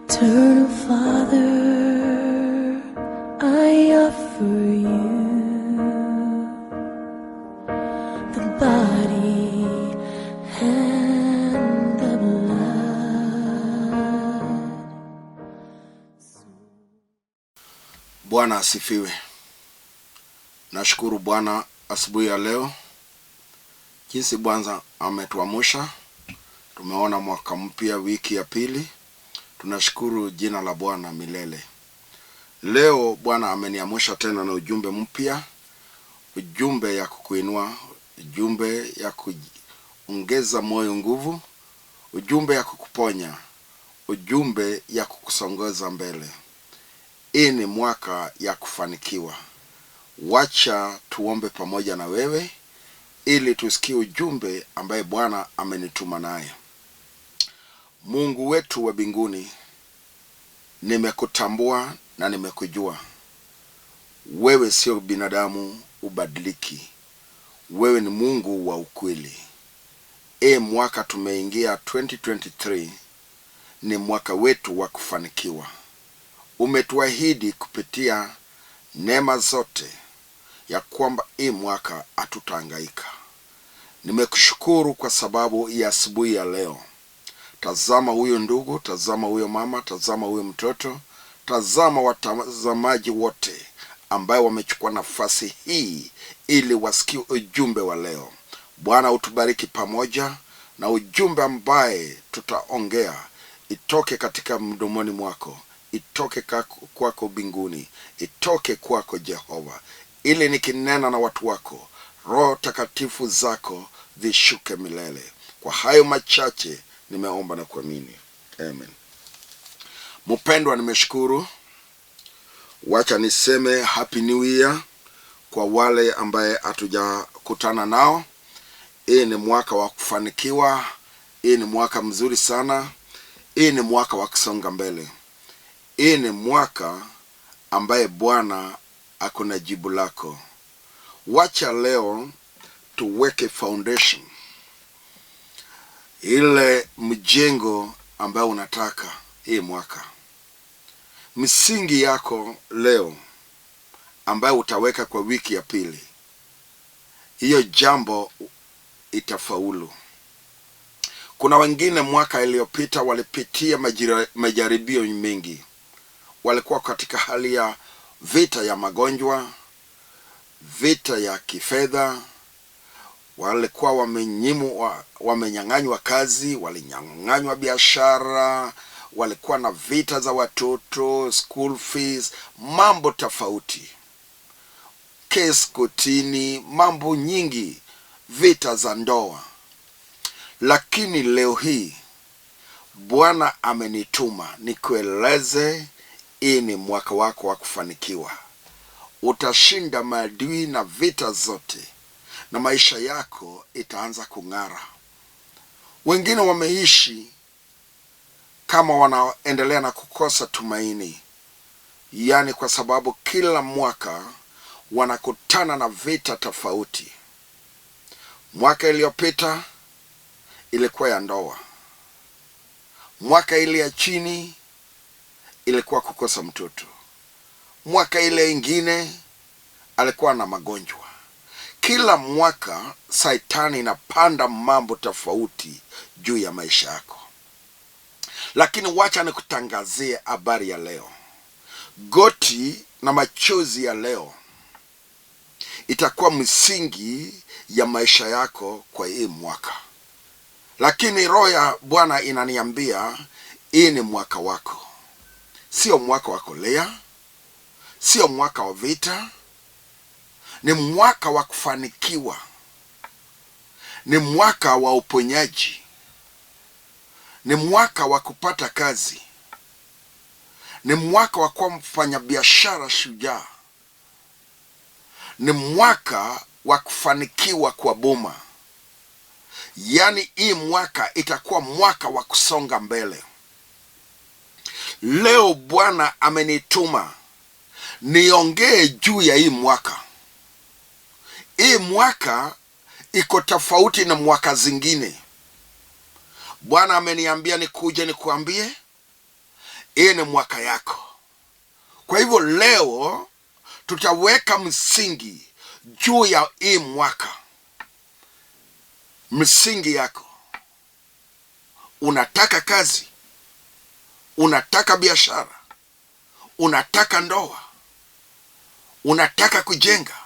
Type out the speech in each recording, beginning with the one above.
Eternal Father, I offer you the body and the blood. Bwana asifiwe. Nashukuru Bwana asubuhi ya leo, jinsi Bwana ametuamsha. Tumeona mwaka mpya, wiki ya pili. Tunashukuru jina la Bwana milele. Leo Bwana ameniamsha tena na ujumbe mpya, ujumbe ya kukuinua, ujumbe ya kuongeza moyo nguvu, ujumbe ya kukuponya, ujumbe ya kukusongeza mbele. Hii ni mwaka ya kufanikiwa. Wacha tuombe pamoja na wewe ili tusikie ujumbe ambaye Bwana amenituma naye. Mungu wetu wa mbinguni, nimekutambua na nimekujua. Wewe sio binadamu ubadiliki, wewe ni Mungu wa ukweli. E, mwaka tumeingia 2023 ni mwaka wetu wa kufanikiwa. Umetuahidi kupitia neema zote ya kwamba hii mwaka hatutahangaika. Nimekushukuru kwa sababu ya asubuhi ya leo. Tazama huyo ndugu, tazama huyo mama, tazama huyo mtoto, tazama watazamaji wote ambayo wamechukua nafasi hii ili wasikie ujumbe wa leo. Bwana, utubariki pamoja na ujumbe ambaye tutaongea itoke katika mdomoni mwako, itoke kwako mbinguni, itoke kwako Jehova, ili nikinena na watu wako, Roho Takatifu zako zishuke milele. Kwa hayo machache nimeomba na kuamini, amen. Mpendwa, nimeshukuru. Wacha niseme happy new year kwa wale ambaye hatujakutana nao. Hii ni mwaka wa kufanikiwa, hii ni mwaka mzuri sana, hii ni mwaka wa kusonga mbele, hii ni mwaka ambaye Bwana akona jibu lako. Wacha leo tuweke foundation ile mjengo ambayo unataka hii mwaka, misingi yako leo ambayo utaweka kwa wiki ya pili, hiyo jambo itafaulu. Kuna wengine mwaka iliyopita walipitia majaribio mengi, walikuwa katika hali ya vita ya magonjwa, vita ya kifedha, walikuwa wamenyimwa, wamenyang'anywa kazi, walinyang'anywa biashara, walikuwa na vita za watoto, school fees, mambo tofauti, kesi kotini, mambo nyingi, vita za ndoa. Lakini leo hii Bwana amenituma nikueleze, hii ni mwaka wako wa kufanikiwa. Utashinda maadui na vita zote, na maisha yako itaanza kung'ara. Wengine wameishi kama wanaendelea na kukosa tumaini, yaani kwa sababu kila mwaka wanakutana na vita tofauti. Mwaka iliyopita ilikuwa ya ndoa, mwaka ile ya chini ilikuwa kukosa mtoto, mwaka ile ingine alikuwa na magonjwa. Kila mwaka saitani inapanda mambo tofauti juu ya maisha yako, lakini wacha nikutangazie habari ya leo. Goti na machozi ya leo itakuwa msingi ya maisha yako kwa hii mwaka. Lakini roho ya Bwana inaniambia hii ni mwaka wako, sio mwaka wa kulea, sio mwaka wa vita, ni mwaka wa kufanikiwa, ni mwaka wa uponyaji, ni mwaka wa kupata kazi, ni mwaka wa kuwa mfanyabiashara shujaa, ni mwaka wa kufanikiwa kwa boma. Yaani hii mwaka itakuwa mwaka wa kusonga mbele. Leo Bwana amenituma niongee juu ya hii mwaka. Hii mwaka iko tofauti na mwaka zingine. Bwana ameniambia nikuje nikuambie, Hii ni mwaka yako. Kwa hivyo leo tutaweka msingi juu ya hii mwaka, msingi yako. Unataka kazi, unataka biashara, unataka ndoa, unataka kujenga,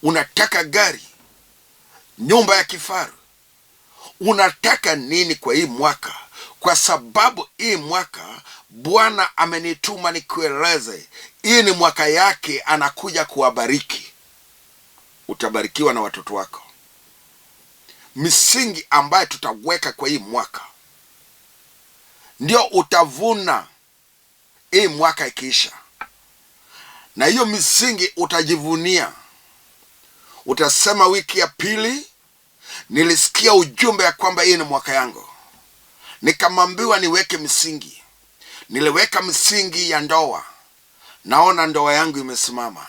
unataka gari, nyumba ya kifaru, unataka nini kwa hii mwaka? Kwa sababu hii mwaka Bwana amenituma nikueleze, hii ni mwaka yake, anakuja kuwabariki. Utabarikiwa na watoto wako. Misingi ambayo tutaweka kwa hii mwaka ndio utavuna hii mwaka ikiisha, na hiyo misingi utajivunia. Utasema wiki ya pili nilisikia ujumbe ya kwamba hii ni mwaka yangu, nikamwambiwa niweke misingi. Niliweka misingi ya ndoa, naona ndoa yangu imesimama.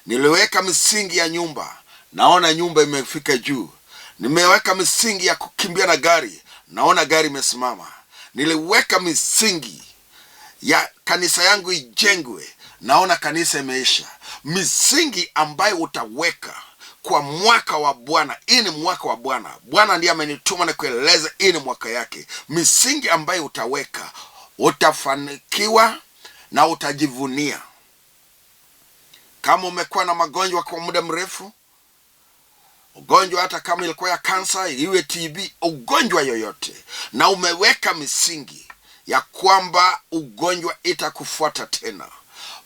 Niliweka misingi ya nyumba, naona nyumba imefika juu. Nimeweka misingi ya kukimbia na gari, naona gari imesimama. Niliweka misingi ya kanisa yangu ijengwe, naona kanisa imeisha. Misingi ambayo utaweka kwa mwaka wa Bwana, hii ni mwaka wa Bwana. Bwana ndiye amenituma na kueleza hii ni mwaka yake. Misingi ambayo utaweka utafanikiwa na utajivunia. Kama umekuwa na magonjwa kwa muda mrefu, ugonjwa hata kama ilikuwa ya kansa, iwe TB, ugonjwa yoyote, na umeweka misingi ya kwamba ugonjwa itakufuata tena,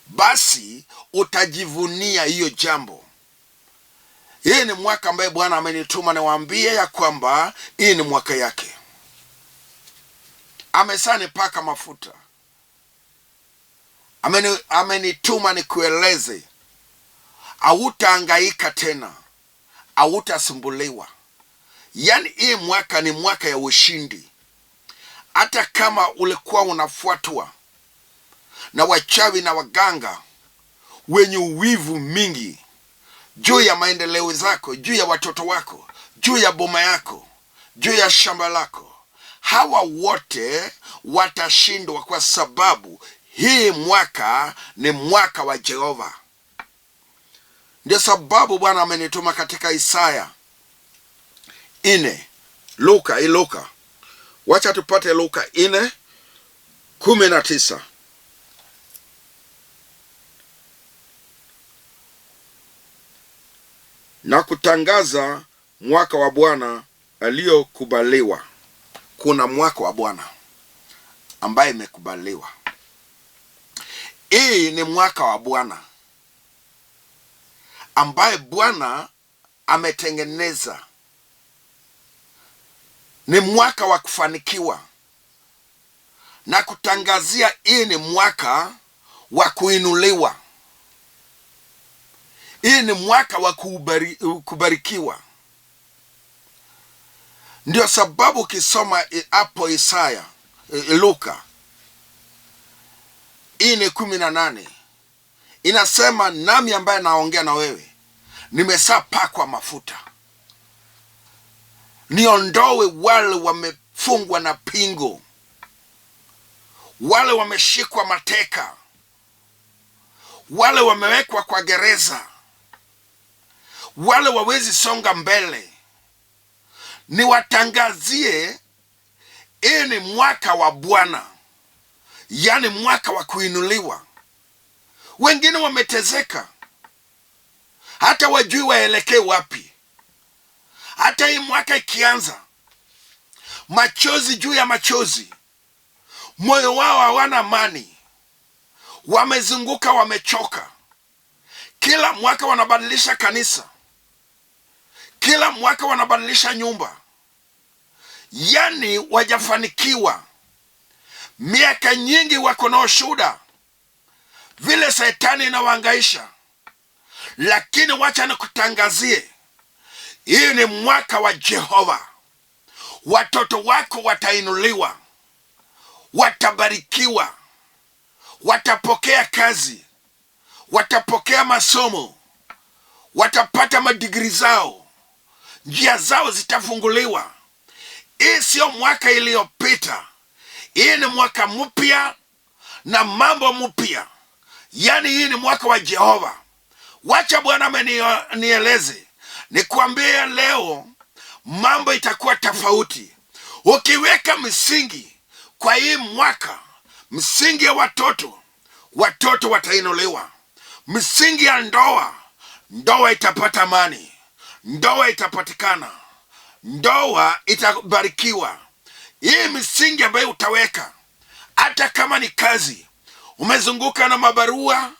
basi utajivunia hiyo jambo. Hii ni mwaka ambaye Bwana amenituma niwaambie ya kwamba hii ni mwaka yake. Amesanipaka mafuta, amenituma nikueleze, hautahangaika tena, hautasumbuliwa. Yaani hii mwaka ni mwaka ya ushindi. Hata kama ulikuwa unafuatwa na wachawi na waganga wenye uwivu mingi juu ya maendeleo zako, juu ya watoto wako, juu ya boma yako, juu ya shamba lako, hawa wote watashindwa, kwa sababu hii mwaka ni mwaka wa Jehova. Ndio sababu Bwana amenituma katika Isaya 4, Luka, Luka. Wacha tupate Luka 4:19. Na kutangaza mwaka wa Bwana aliyokubaliwa. Kuna mwaka wa Bwana ambaye imekubaliwa. Hii ni mwaka wa Bwana ambaye Bwana ametengeneza. Ni mwaka wa kufanikiwa na kutangazia. Hii ni mwaka wa kuinuliwa. Hii ni mwaka wa kubarikiwa. Ndio sababu ukisoma hapo Isaya, Luka 4:18 inasema, nami ambaye naongea na wewe nimeshapakwa mafuta niondoe wale wamefungwa na pingu, wale wameshikwa mateka, wale wamewekwa kwa gereza, wale wawezi songa mbele, niwatangazie hii ni mwaka wa Bwana, yaani mwaka wa kuinuliwa. Wengine wametezeka, hata wajui waelekee wapi. Hata hii mwaka ikianza, machozi juu ya machozi, moyo wao hawana amani, wamezunguka, wamechoka. Kila mwaka wanabadilisha kanisa, kila mwaka wanabadilisha nyumba, yaani wajafanikiwa. Miaka nyingi wako na ushuhuda vile shetani inawahangaisha, lakini wacha nikutangazie, hii ni mwaka wa Jehova. Watoto wako watainuliwa, watabarikiwa, watapokea kazi, watapokea masomo, watapata madigri zao, njia zao zitafunguliwa. Hii sio mwaka iliyopita, hii ni mwaka mpya. na mambo mpya. Yaani hii ni mwaka wa Jehova. Wacha Bwana amenieleze nikuambie leo, mambo itakuwa tofauti ukiweka msingi kwa hii mwaka, msingi ya watoto, watoto watainuliwa. Msingi ya ndoa, ndoa itapata amani, ndoa itapatikana, ndoa itabarikiwa. Hii misingi ambayo utaweka, hata kama ni kazi, umezunguka na mabarua,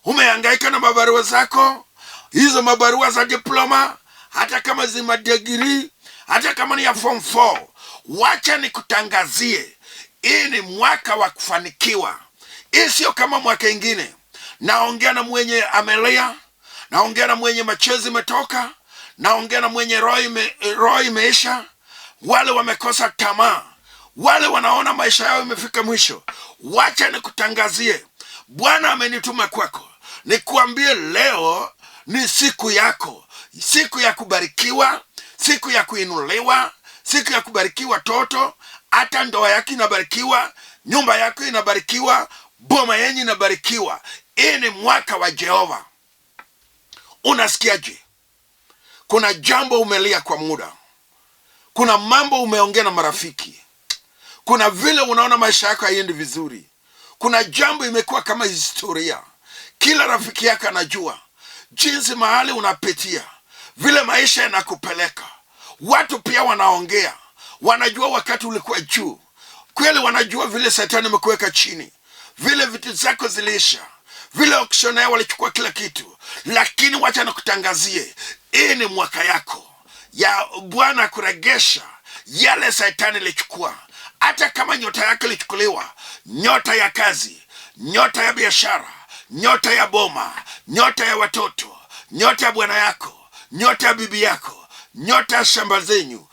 umehangaika na mabarua zako, hizo mabarua za diploma, hata kama zima degree, hata kama ni ya form 4, wacha nikutangazie, hii ni mwaka wa kufanikiwa. Hii sio kama mwaka ingine. Naongea na mwenye amelia, naongea na mwenye machozi imetoka, naongea na mwenye roho imeisha, wale wamekosa tamaa, wale wanaona maisha yao imefika mwisho. Wacha nikutangazie, Bwana amenituma kwako nikuambie leo ni siku yako, siku ya kubarikiwa, siku ya kuinuliwa, siku ya kubarikiwa toto, hata ndoa yako inabarikiwa, nyumba yako inabarikiwa, boma yenyu inabarikiwa. Hii ni mwaka wa Jehova. Unasikiaje? Kuna jambo umelia kwa muda, kuna mambo umeongea na marafiki, kuna vile unaona maisha yako haiendi vizuri, kuna jambo imekuwa kama historia, kila rafiki yako anajua jinsi mahali unapitia, vile maisha yanakupeleka. Watu pia wanaongea, wanajua wakati ulikuwa juu kweli, wanajua vile shetani amekuweka chini, vile vitu zako ziliisha, vile auctioneer walichukua kila kitu. Lakini wacha nikutangazie, hii ni mwaka yako ya Bwana kuregesha yale shetani ilichukua. Hata kama nyota yako ilichukuliwa, nyota ya kazi, nyota ya biashara, nyota ya boma, nyota ya watoto, nyota ya bwana yako, nyota ya bibi yako, nyota ya shamba zenyu,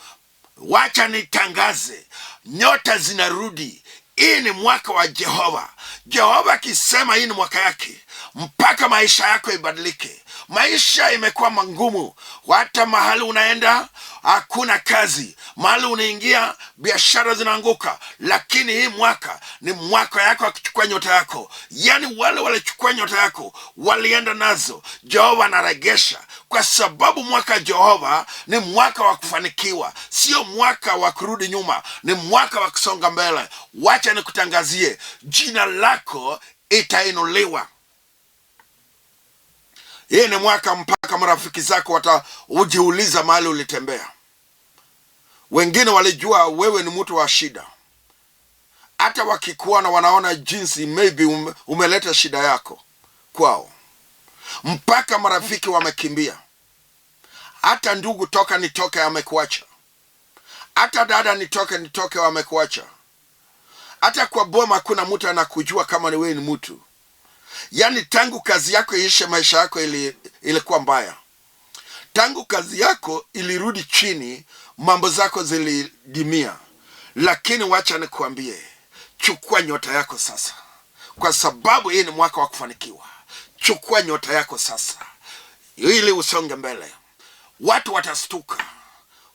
wacha nitangaze, nyota zinarudi. Hii ni mwaka wa Jehova. Jehova akisema hii ni mwaka yake, mpaka maisha yako ibadilike. Maisha imekuwa mangumu, hata mahali unaenda hakuna kazi, mahali unaingia biashara zinaanguka. Lakini hii mwaka ni mwaka yako akichukua nyota yako, yaani wale walichukua nyota yako walienda nazo, Jehova anaregesha, kwa sababu mwaka Jehova ni mwaka wa kufanikiwa, sio mwaka wa kurudi nyuma, ni mwaka wa kusonga mbele. Wacha nikutangazie, jina lako itainuliwa. Hii ni mwaka mpaka marafiki zako watajiuliza mahali ulitembea. Wengine walijua wewe ni mtu wa shida, hata wakikuona wanaona jinsi maybe umeleta shida yako kwao, mpaka marafiki wamekimbia, hata ndugu toka nitoke amekuacha, hata dada nitoke nitoke wamekuacha, hata kwa boma kuna mtu anakujua kama ni wewe ni mtu. Yaani tangu kazi yako iishe, maisha yako ilikuwa mbaya. Tangu kazi yako ilirudi chini, mambo zako zilidimia. Lakini wacha nikuambie, chukua nyota yako sasa, kwa sababu hii ni mwaka wa kufanikiwa. Chukua nyota yako sasa ili usonge mbele. Watu watastuka,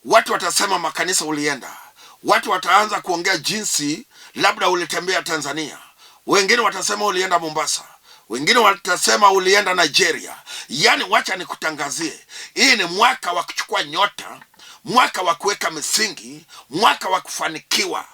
watu watasema makanisa ulienda, watu wataanza kuongea jinsi labda ulitembea Tanzania, wengine watasema ulienda Mombasa, wengine watasema ulienda Nigeria. Yaani, wacha nikutangazie, hii ni mwaka wa kuchukua nyota, mwaka wa kuweka misingi, mwaka wa kufanikiwa.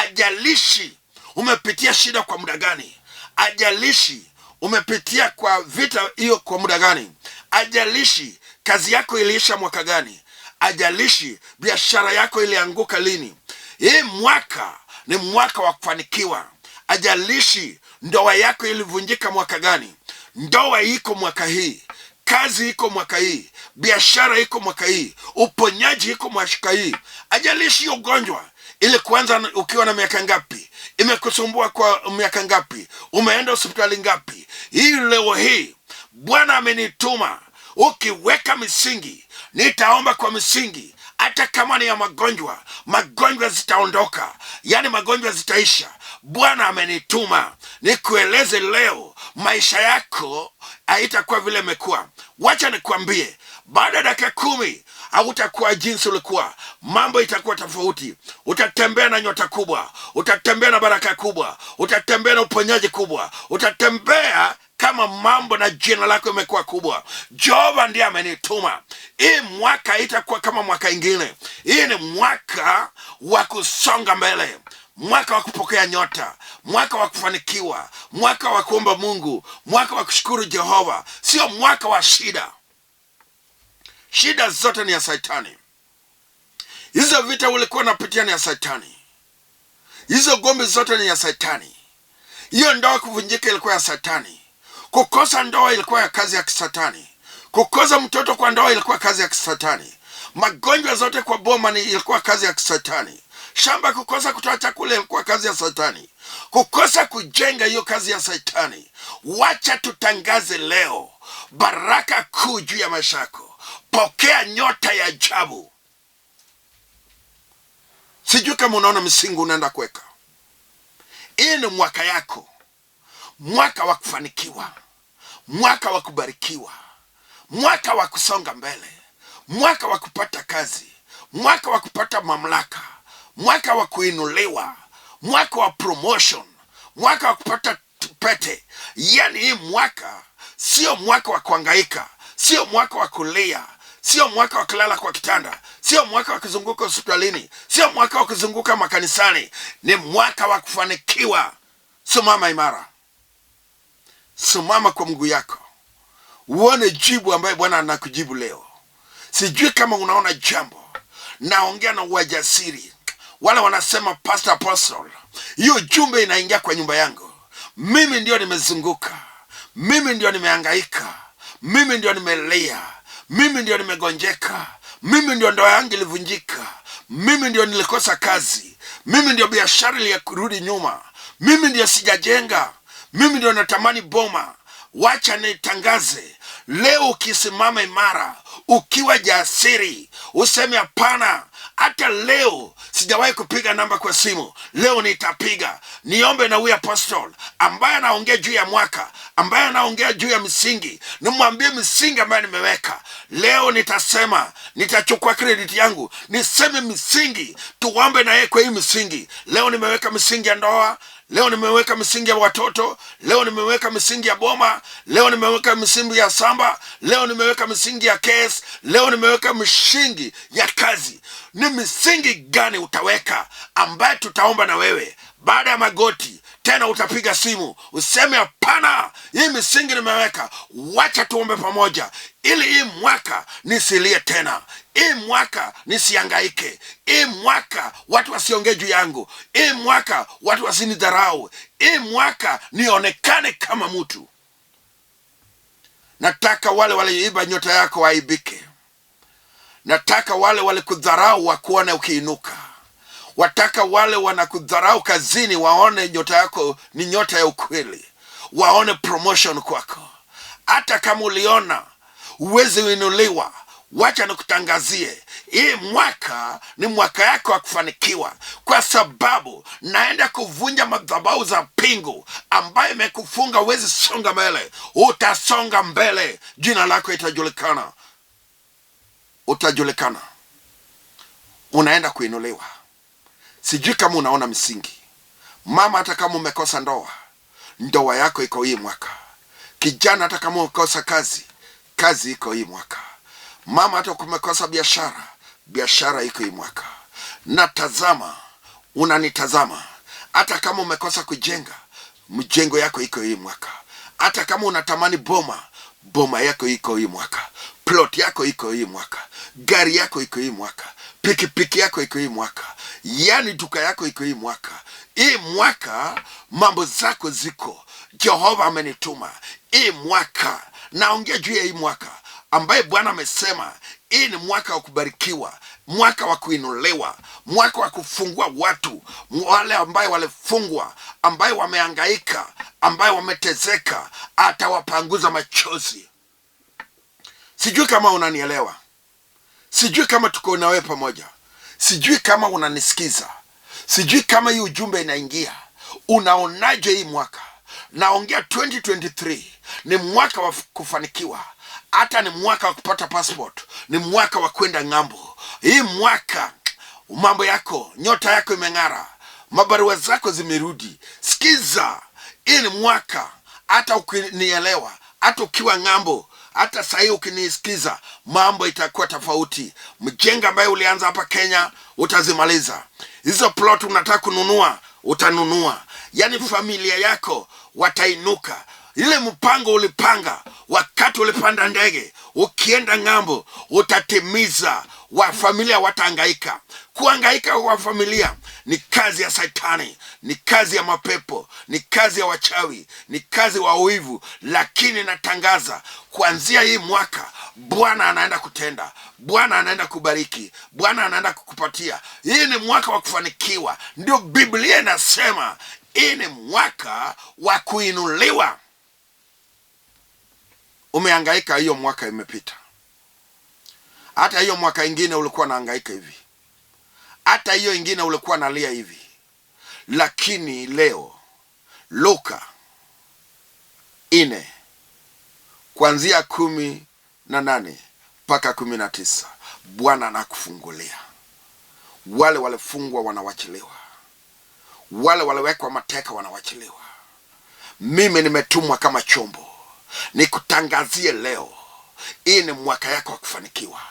Ajalishi umepitia shida kwa muda gani, ajalishi umepitia kwa vita hiyo kwa muda gani, ajalishi kazi yako iliisha mwaka gani, ajalishi biashara yako ilianguka lini. Hii mwaka ni mwaka wa kufanikiwa. Ajalishi ndoa yako ilivunjika mwaka gani, ndoa iko mwaka hii, kazi iko mwaka hii, biashara iko mwaka hii, uponyaji iko mwaka hii. Ajalishi ugonjwa ili kuanza ukiwa na miaka ngapi, imekusumbua kwa miaka ngapi, umeenda hospitali ngapi. Hii leo hii Bwana amenituma, ukiweka misingi, nitaomba kwa misingi, hata kama ni ya magonjwa, magonjwa zitaondoka, yaani magonjwa zitaisha. Bwana amenituma nikueleze leo, maisha yako haitakuwa vile imekuwa. Wacha nikuambie, baada ya dakika 10 Hautakuwa jinsi ulikuwa, mambo itakuwa tofauti. Utatembea na nyota kubwa, utatembea na baraka kubwa, utatembea na uponyaji kubwa, utatembea kama mambo na jina lako imekuwa kubwa. Jehova ndiye amenituma. Hii mwaka itakuwa kama mwaka ingine. Hii ni mwaka wa kusonga mbele, mwaka wa kupokea nyota, mwaka wa kufanikiwa, mwaka wa kuomba Mungu, mwaka wa kushukuru Jehova, sio mwaka wa shida. Shida zote ni ya Saitani. Hizo vita ulikuwa unapitia ni ya Saitani. Hizo gombi zote ni ya Saitani. Hiyo ndoa kuvunjika ilikuwa ya Satani. Kukosa ndoa ilikuwa ya kazi ya kisatani. Kukosa mtoto kwa ndoa ilikuwa kazi ya kisatani. Magonjwa zote kwa boma ni ilikuwa kazi ya kisatani. Shamba kukosa kutoa chakula ilikuwa kazi ya Satani. Kukosa kujenga, hiyo kazi ya Satani. Wacha tutangaze leo baraka kuu juu ya maisha yako. Pokea nyota ya ajabu. Sijui kama unaona msingi unaenda kuweka. Hii ni mwaka yako, mwaka wa kufanikiwa, mwaka wa kubarikiwa, mwaka wa kusonga mbele, mwaka wa kupata kazi, mwaka wa kupata mamlaka, mwaka wa kuinuliwa, mwaka wa promotion, mwaka wa kupata pete. Yani hii mwaka sio mwaka wa kuhangaika, sio mwaka wa kulia, sio mwaka wa kulala kwa kitanda, sio mwaka wa kuzunguka hospitalini, sio mwaka wa kuzunguka makanisani. Ni mwaka wa kufanikiwa. Simama imara, simama kwa mguu yako, uone jibu ambaye Bwana anakujibu leo. Sijui kama unaona jambo, naongea na uwajasiri. Wale wanasema Pastor Apostle, hiyo jumbe inaingia kwa nyumba yangu. Mimi ndio nimezunguka, mimi ndio nimehangaika, mimi ndio nimelia, mimi ndio nimegonjeka, mimi ndio ndoa yangu ilivunjika, mimi ndio nilikosa kazi, mimi ndio biashara ilirudi nyuma, mimi ndio sijajenga, mimi ndio natamani boma. Wacha nitangaze leo, ukisimama imara, ukiwa jasiri, useme hapana, hata leo sijawahi kupiga namba kwa simu, leo nitapiga. Niombe na huyu apostle ambaye anaongea juu ya mwaka, ambaye anaongea juu ya misingi, nimwambie misingi ambayo nimeweka leo. Nitasema, nitachukua credit yangu niseme misingi, tuombe na yeye kwa hii misingi. Leo nimeweka misingi ya ndoa, leo nimeweka misingi ya watoto, leo nimeweka misingi ya boma, leo nimeweka misingi ya samba, leo nimeweka misingi ya case, leo nimeweka misingi ya kazi. Ni misingi gani utaweka ambaye tutaomba na wewe baada ya magoti? Tena utapiga simu useme hapana, hii misingi nimeweka, wacha tuombe pamoja, ili hii mwaka nisilie tena, hii mwaka nisiangaike, hii mwaka watu wasiongee juu yangu, hii mwaka watu wasinidharau, hii mwaka nionekane kama mtu. Nataka wale waliiba nyota yako waaibike. Nataka wale walikudharau wakuone ukiinuka. Wataka wale wanakudharau kazini waone nyota yako ni nyota ya ukweli, waone promotion kwako. Hata kama uliona uwezi uinuliwa, wacha nikutangazie hii mwaka ni mwaka yako wa kufanikiwa, kwa sababu naenda kuvunja madhabahu za pingu ambayo imekufunga uwezi songa mbele. Utasonga mbele, jina lako itajulikana, utajulikana, unaenda kuinuliwa. Sijui kama unaona msingi mama. Hata kama umekosa ndoa, ndoa yako iko hii mwaka. Kijana, hata kama umekosa kazi, kazi iko hii mwaka. Mama, hata umekosa biashara, biashara iko hii mwaka. Natazama, unanitazama, hata kama umekosa kujenga, mjengo yako iko hii mwaka. Hata kama unatamani boma, boma yako iko hii mwaka. Plot yako iko hii mwaka. Gari yako iko hii mwaka. Pikipiki yako iko hii mwaka. Yani duka yako iko hii mwaka. Hii mwaka mambo zako ziko. Jehova amenituma hii mwaka, naongea juu ya hii mwaka ambaye Bwana amesema hii ni mwaka wa kubarikiwa, mwaka wa kuinuliwa, mwaka wa kufungua watu wale ambaye walifungwa, ambaye wamehangaika, ambaye wametezeka, atawapanguza machozi. Sijui kama unanielewa, sijui kama tuko nawe pamoja, sijui kama unanisikiza, sijui kama hii ujumbe inaingia. Unaonaje hii mwaka? Naongea 2023 ni mwaka wa kufanikiwa. Hata ni mwaka wa kupata passport, ni mwaka wa kwenda ng'ambo. Hii mwaka mambo yako, nyota yako imeng'ara, mabarua zako zimerudi. Sikiza, hii ni mwaka, hata ukinielewa, hata ukiwa ng'ambo, hata sahii ukinisikiza, mambo itakuwa tofauti. Mjengo ambaye ulianza hapa Kenya utazimaliza. Hizo plot unataka kununua utanunua, yaani familia yako watainuka. Ile mpango ulipanga wakati ulipanda ndege ukienda ng'ambo utatimiza. Wa familia watahangaika. Kuhangaika kwa familia ni kazi ya Satani, ni kazi ya mapepo, ni kazi ya wachawi, ni kazi wa uivu. Lakini natangaza kuanzia hii mwaka, Bwana anaenda kutenda, Bwana anaenda kubariki, Bwana anaenda kukupatia. Hii ni mwaka wa kufanikiwa, ndio Biblia inasema hii ni mwaka wa kuinuliwa. Umehangaika, hiyo mwaka imepita. Hata hiyo mwaka ingine ulikuwa nahangaika hivi, hata hiyo ingine ulikuwa nalia hivi, lakini leo Luka 4 kuanzia 18 mpaka 19, Bwana anakufungulia. Wale walifungwa wanawachiliwa, wale waliwekwa mateka wanawachiliwa. Mimi nimetumwa kama chombo nikutangazie leo, hii ni mwaka yako wa kufanikiwa.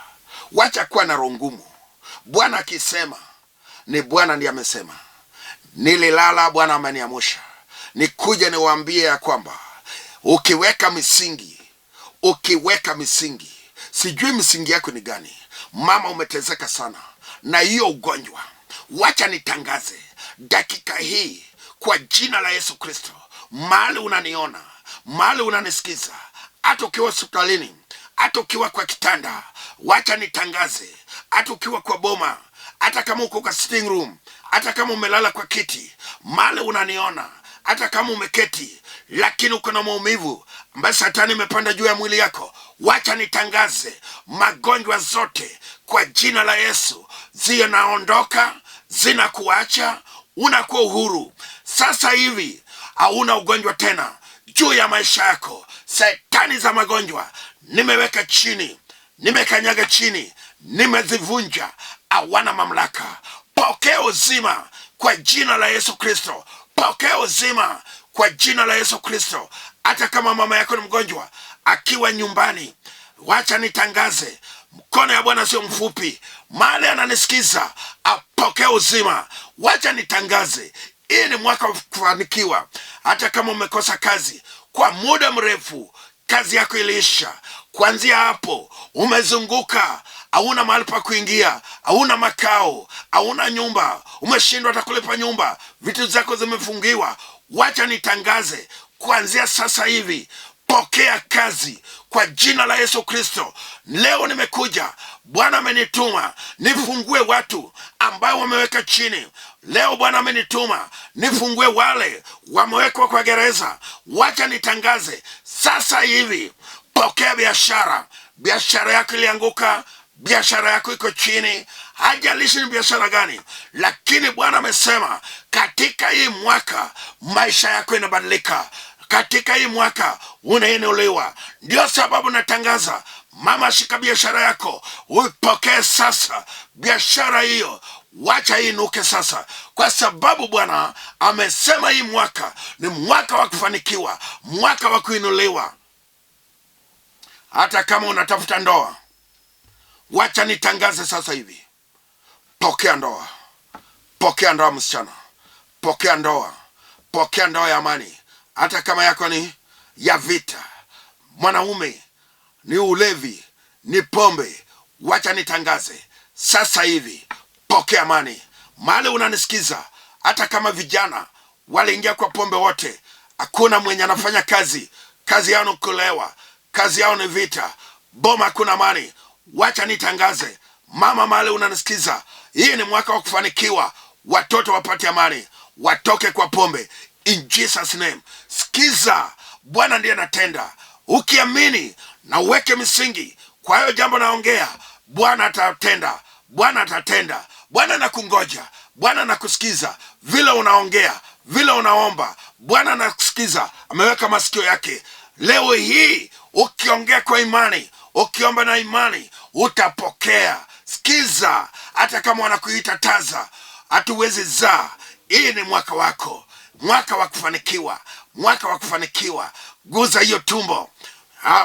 Wacha kuwa na roho ngumu. Bwana akisema ni Bwana ndiye amesema. Nililala, Bwana ameniamsha nikuje niwaambie ya kwamba ukiweka misingi, ukiweka misingi, sijui misingi yako ni gani. Mama, umeteseka sana na hiyo ugonjwa, wacha nitangaze dakika hii kwa jina la Yesu Kristo, mahali unaniona, mahali unanisikiza, hata ukiwa hospitalini, hata ukiwa kwa kitanda, wacha nitangaze, hata ukiwa kwa boma, hata kama uko kwa sitting room, hata kama umelala kwa kiti, mahali unaniona, hata kama umeketi lakini uko na maumivu ambayo Satani imepanda juu ya mwili yako, wacha nitangaze magonjwa zote kwa jina la Yesu zinaondoka, zinakuacha, unakuwa uhuru. Sasa hivi hauna ugonjwa tena juu ya maisha yako. Shetani za magonjwa nimeweka chini, nimekanyaga chini, nimezivunja, hawana mamlaka. Pokea uzima kwa jina la Yesu Kristo. Pokea uzima kwa jina la Yesu Kristo. Hata kama mama yako ni mgonjwa akiwa nyumbani, wacha nitangaze, mkono ya Bwana sio mfupi. Mahali ananisikiza apokee uzima. Wacha nitangaze, hii ni mwaka wa kufanikiwa. Hata kama umekosa kazi kwa muda mrefu, kazi yako iliisha, kuanzia hapo umezunguka, hauna mahali pa kuingia, hauna makao, hauna nyumba, umeshindwa hata kulipa nyumba, vitu zako zimefungiwa. Wacha nitangaze kuanzia sasa hivi, pokea kazi kwa jina la Yesu Kristo. Leo nimekuja, Bwana amenituma nifungue watu ambao wameweka chini. Leo Bwana amenituma nifungue wale wamewekwa kwa gereza. Wacha nitangaze sasa hivi, pokea biashara. Biashara yako ilianguka, biashara yako iko chini, hajalishi ni biashara gani, lakini Bwana amesema katika hii mwaka maisha yako inabadilika. Katika hii mwaka unainuliwa. Ndio sababu natangaza, mama, shika biashara yako uipokee sasa. Biashara hiyo wacha iinuke sasa, kwa sababu Bwana amesema hii mwaka ni mwaka wa kufanikiwa, mwaka wa kuinuliwa. Hata kama unatafuta ndoa, wacha nitangaze sasa hivi, pokea ndoa, pokea ndoa msichana, pokea ndoa, pokea ndoa ya amani, hata kama yako ni ya vita. Mwanaume ni ulevi, ni pombe, wacha nitangaze sasa hivi, pokea amani. Mahali unanisikiza, hata kama vijana waliingia kwa pombe wote, hakuna mwenye anafanya kazi, kazi yao ni kulewa, kazi yao ni vita, boma hakuna amani. Wacha nitangaze, mama, mahali unanisikiza, hii ni mwaka wa kufanikiwa, watoto wapate amani, watoke kwa pombe, in Jesus name. Sikiza, Bwana ndiye anatenda. Ukiamini na uweke misingi kwa hiyo jambo naongea, Bwana atatenda, Bwana atatenda. Bwana nakungoja, Bwana nakusikiza vile unaongea, vile unaomba. Bwana nakusikiza, ameweka masikio yake. Leo hii ukiongea kwa imani, ukiomba na imani, utapokea. Sikiza, hata kama wanakuita taza, hatuwezi zaa. Hii ni mwaka wako, mwaka wa kufanikiwa, mwaka wa kufanikiwa. Guza hiyo tumbo.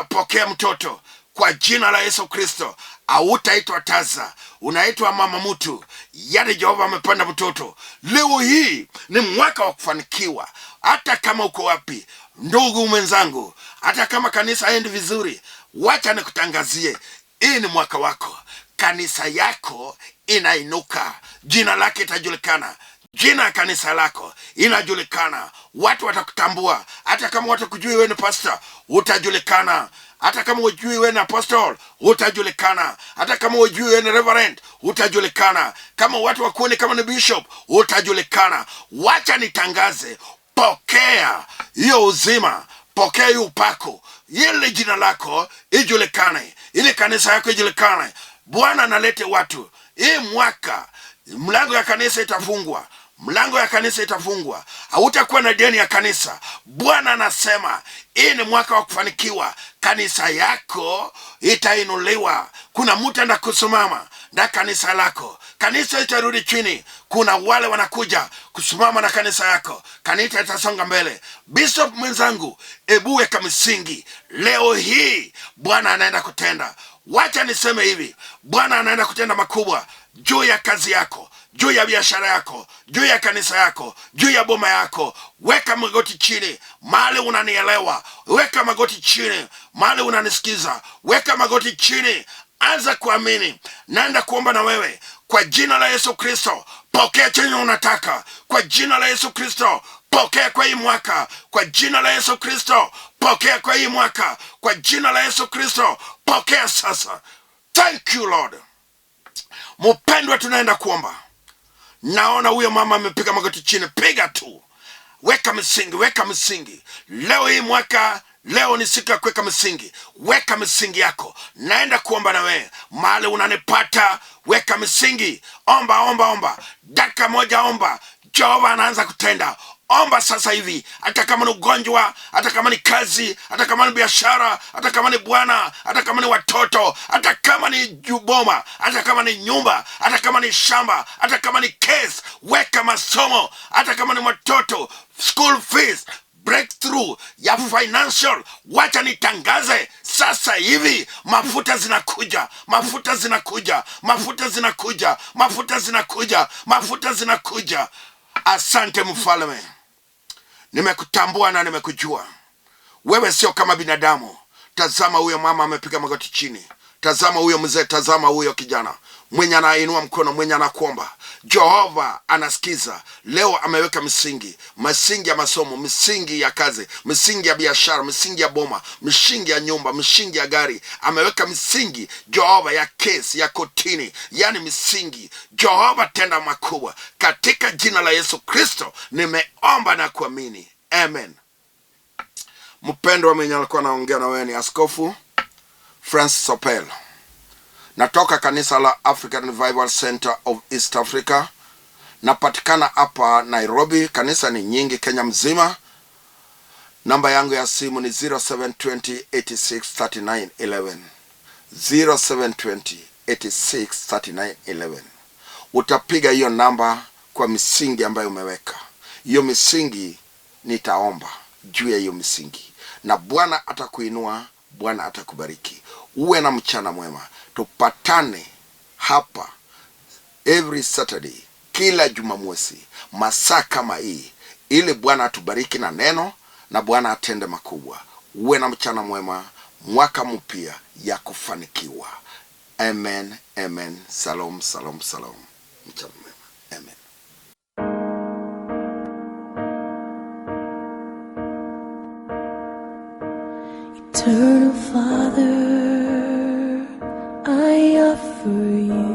Pokea mtoto kwa jina la Yesu Kristo. Hautaitwa taza, unaitwa mama mtu. Yaani Jehova amepanda mtoto. Leo hii ni mwaka wa kufanikiwa, hata kama uko wapi, ndugu mwenzangu, hata kama kanisa haendi vizuri, wacha nikutangazie, hii ni mwaka wako. Kanisa yako inainuka, jina lake itajulikana, jina ya kanisa lako inajulikana, watu watakutambua. Hata kama watakujui wewe ni pastor, utajulikana. Hata kama hujui wewe ni apostle, utajulikana. Hata kama hujui wewe ni reverend, utajulikana. Kama watu wakuone kama ni bishop, utajulikana. Wacha nitangaze, pokea hiyo uzima, pokea hiyo upako, ili jina lako ijulikane, ili kanisa yako ijulikane. Bwana analete watu hii mwaka. Mlango ya kanisa itafungwa, mlango ya kanisa itafungwa, hautakuwa na deni ya kanisa. Bwana anasema hii ni mwaka wa kufanikiwa, kanisa yako itainuliwa. Kuna mtu anda kusimama na kanisa lako, kanisa itarudi chini. Kuna wale wanakuja kusimama na kanisa yako, kanisa itasonga mbele. Bishop mwenzangu, ebu weka misingi leo hii. Bwana anaenda kutenda. Wacha niseme hivi, Bwana anaenda kutenda makubwa juu ya kazi yako, juu ya biashara yako, juu ya kanisa yako, juu ya boma yako. Weka magoti chini mahali unanielewa, weka magoti chini mahali unanisikiza, weka magoti chini, anza kuamini. Naenda kuomba na wewe kwa jina la Yesu Kristo. Pokea chenye unataka kwa jina la Yesu Kristo. Pokea kwa hii mwaka kwa jina la Yesu Kristo. Pokea kwa hii mwaka kwa jina la Yesu Kristo. Pokea sasa. Thank you, Lord. Mpendwa, tunaenda kuomba. Naona huyo mama amepiga magoti chini, piga tu, weka msingi, weka msingi leo hii mwaka. Leo ni siku ya kuweka msingi, weka misingi yako. Naenda kuomba na wewe mahali unanipata, weka msingi, omba, omba, omba, dakika moja, omba. Jehova anaanza kutenda. Omba sasa hivi, hata kama ni ugonjwa, hata kama ni kazi, hata kama ni biashara, hata kama ni bwana, hata kama ni watoto, hata kama ni boma, hata kama ni nyumba, hata kama ni shamba, hata kama ni case, weka masomo, hata kama ni watoto, school fees, breakthrough ya financial. Wacha nitangaze sasa hivi, mafuta zinakuja, mafuta zinakuja, mafuta zinakuja, mafuta zinakuja, mafuta zinakuja. Asante Mfalme, nimekutambua na nimekujua. Wewe sio kama binadamu. Tazama huyo mama amepiga magoti chini, tazama huyo mzee, tazama huyo kijana mwenye anainua mkono, mwenye anakuomba. Jehova anasikiza. Leo ameweka misingi, misingi ya masomo, misingi ya kazi, misingi ya biashara, misingi ya boma, misingi ya nyumba, misingi ya gari. Ameweka misingi Jehova ya kesi ya kotini, yani misingi. Jehova, tenda makubwa katika jina la Yesu Kristo, nimeomba na kuamini, amen. Mpendwa, mwenye alikuwa anaongea na wewe ni Askofu Francis Opel. Natoka kanisa la African Revival Center of East Africa. Napatikana hapa Nairobi. Kanisa ni nyingi Kenya mzima. Namba yangu ya simu ni 0720 86 39 11. 0720 86 39 11. Utapiga hiyo namba kwa misingi ambayo umeweka. Hiyo misingi nitaomba juu ya hiyo misingi, na Bwana atakuinua, Bwana atakubariki. Uwe na mchana mwema. Tupatane hapa every Saturday, kila Jumamosi, masaa kama hii, ili Bwana atubariki na neno na Bwana atende makubwa. Uwe na mchana mwema, mwaka mpya ya kufanikiwa. Amen, amen. Salom, salom, salom. Mchana mwema. Amen. Eternal Father, I offer you